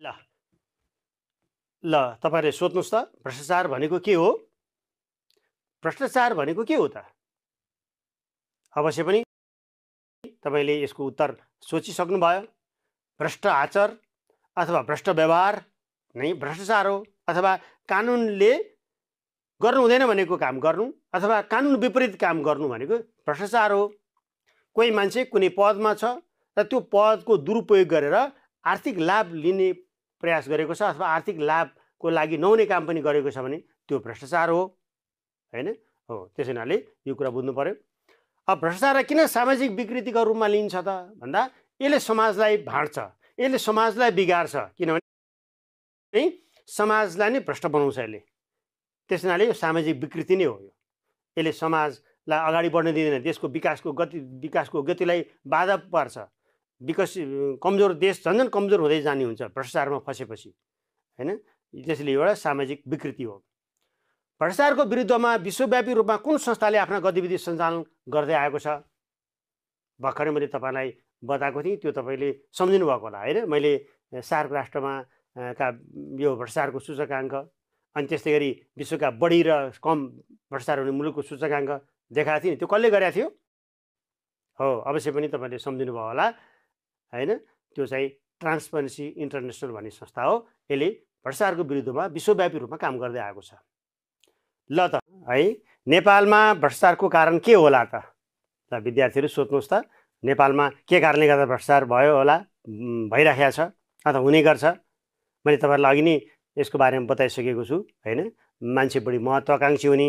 ल ल तपाईहरुले सोध्नुस् त भ्रष्टाचार भनेको के हो? भ्रष्टाचार भनेको के हो त? अवश्य पनि तपाईले यसको उत्तर सोचिसक्नु भयो। भ्रष्ट आचार अथवा भ्रष्ट व्यवहार नै भ्रष्टाचार हो, अथवा कानुनले गर्नु हुँदैन भनेको काम गर्नु अथवा कानुन विपरीत काम गर्नु भनेको भ्रष्टाचार हो। कोही मान्छे कुनै पदमा छ र त्यो पदको दुरुपयोग गरेर आर्थिक लाभ लिने प्रयास गरेको छ अथवा आर्थिक लाभको लागि नहुने काम पनि गरेको छ भने त्यो भ्रष्टाचार हो, हैन? हो, त्यसैनाले यो कुरा बुझ्नु पर्यो। अब भ्रष्टाचार किन सामाजिक विकृतिको रूपमा लिन्छ त भन्दा यसले समाजलाई भाँड्छ, यसले समाजलाई बिगार्छ, किनभने समाजलाई नै भ्रष्ट बनाउँछ यसले। त्यसैनाले यो सामाजिक विकृति नै हो। यसले समाजलाई अगाडि बढ्न दिँदैन, देशको विकासको गतिलाई बाधा पार्छ। कमजोर देश झन्झन कमजोर हुँदै जाने हुन्छ भ्रष्टाचारमा फसेपछि, हैन? त्यसले एउटा सामाजिक विकृति हो। भ्रष्टाचारको विरुद्धमा विश्वव्यापी रूपमा कुन संस्थाले आफ्ना गतिविधि सञ्चालन गर्दै आएको छ? भर्खरै मैले तपाईलाई बताएको थिएँ, त्यो तपाईले सम्झिनु भएको होला, हैन? मैले सार्क राष्ट्रमा का यो भ्रष्टाचारको सूचकाङ्क अनि त्यस्तै गरी विश्वका बढी र कम भ्रष्टाचार हुने मुलुकको सूचकाङ्क देखाएको थिएँ। त्यो कसले गरेको थियो? हो, अवश्य पनि तपाईले सम्झिनु भयो होला, हैन? त्यो चाहिँ ट्रान्सपरेन्सी इन्टरनेसनल भन्ने संस्था हो। यसले भ्रष्टाचारको विरुद्धमा विश्वव्यापी रूपमा काम गर्दै आएको छ। ल त है, नेपालमा भ्रष्टाचारको कारण के होला त? ल विद्यार्थीहरू सोध्नुहोस् त, नेपालमा के कारणले गर्दा भ्रष्टाचार भयो होला, भइराखेको छ अथवा हुने गर्छ? मैले तपाईहरुलाई अघि नै यसको बारेमा बताइसकेको छु, हैन? मान्छे बढी महत्त्वाकांक्षी हुने,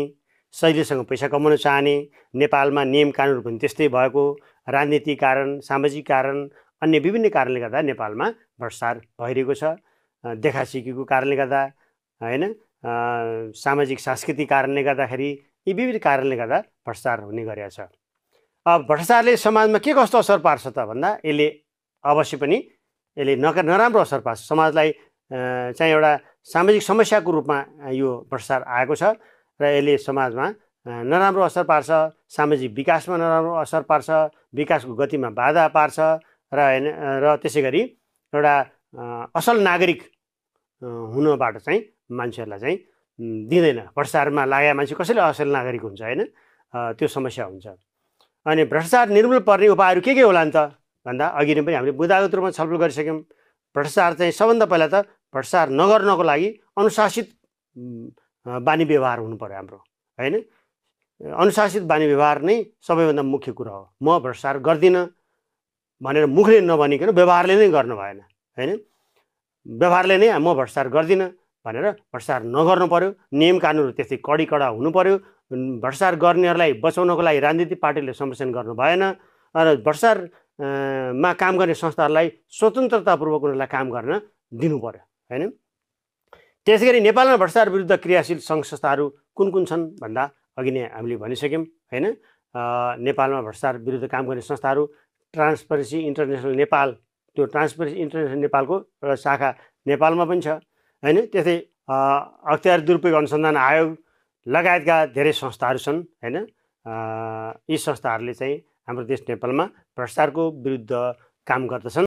सजिलैसँग पैसा कमाउन चाहने, नेपालमा नियम कानुन पनि त्यस्तै भएको, राजनीतिक कारण, सामाजिक कारण, अन्य विभिन्न कारणले गर्दा नेपालमा भ्रष्टाचार भइरहेको छ। देखासिकीको कारणले गर्दा, हैन? सामाजिक सांस्कृतिक कारणले गर्दाखेरि, यी विविध कारणले गर्दा भ्रष्टाचार हुने गरेको छ। अब भ्रष्टाचारले समाजमा के कस्तो असर पार्छ त भन्दा यसले अवश्य पनि यसले नराम्रो असर पार्छ। समाजलाई चाहिँ एउटा सामाजिक समस्याको रूपमा यो भ्रष्टाचार आएको छ र यसले समाजमा नराम्रो असर पार्छ, सामाजिक विकासमा नराम्रो असर पार्छ, विकासको गतिमा बाधा पार्छ र त्यसै गरी एउटा असल नागरिक हुनबाट चाहिँ मान्छेहरूलाई चाहिँ दिँदैन। भ्रष्टाचारमा लागेका मान्छे कसैले असल नागरिक हुन्छ, हैन? त्यो समस्या हुन्छ। अनि भ्रष्टाचार निर्मूल पर्ने उपायहरू के होला नि त भन्दा अघि नै पनि हामीले बुदागत रूपमा छलफल गरिसक्यौँ। भ्रष्टाचार चाहिँ सबभन्दा पहिला त भ्रष्टाचार नगर्नको लागि अनुशासित बानी व्यवहार हुनु पर्यो हाम्रो, हैन? अनुशासित बानी व्यवहार नै सबैभन्दा मुख्य कुरा हो। म भ्रष्टाचार गर्दिनँ भनेर मुखले नभनिकन व्यवहारले नै गर्नु भएन, हैन? व्यवहारले नै म भ्रष्टाचार गर्दिनँ भनेर भ्रष्टाचार नगर्नु पर्यो। नियम कानुनहरू त्यस्तै कडा हुनु पर्यो। भ्रष्टाचार गर्नेहरूलाई बचाउनको लागि राजनीतिक पार्टीले संरक्षण गर्नु भएन र भ्रष्टाचारमा काम गर्ने संस्थाहरूलाई स्वतन्त्रतापूर्वक उनीहरूलाई काम गर्न दिनु पर्यो, हैन? त्यसै गरी नेपालमा भ्रष्टाचार विरुद्ध क्रियाशील सङ्घ संस्थाहरू कुन कुन छन् भन्दा अघि नै हामीले भनिसक्यौँ, हैन? नेपालमा भ्रष्टाचार विरुद्ध काम गर्ने संस्थाहरू ट्रान्सपरेन्सी इन्टरनेसनल नेपाल, त्यो ट्रान्सपरेन्सी इन्टरनेसनल नेपालको एउटा शाखा नेपालमा पनि छ, हैन? त्यस्तै अख्तियार दुरुपयोग अनुसन्धान आयोग लगायतका धेरै संस्थाहरू छन्, हैन? यी संस्थाहरूले चाहिँ हाम्रो देश नेपालमा भ्रष्टाचारको विरुद्ध काम गर्दछन्।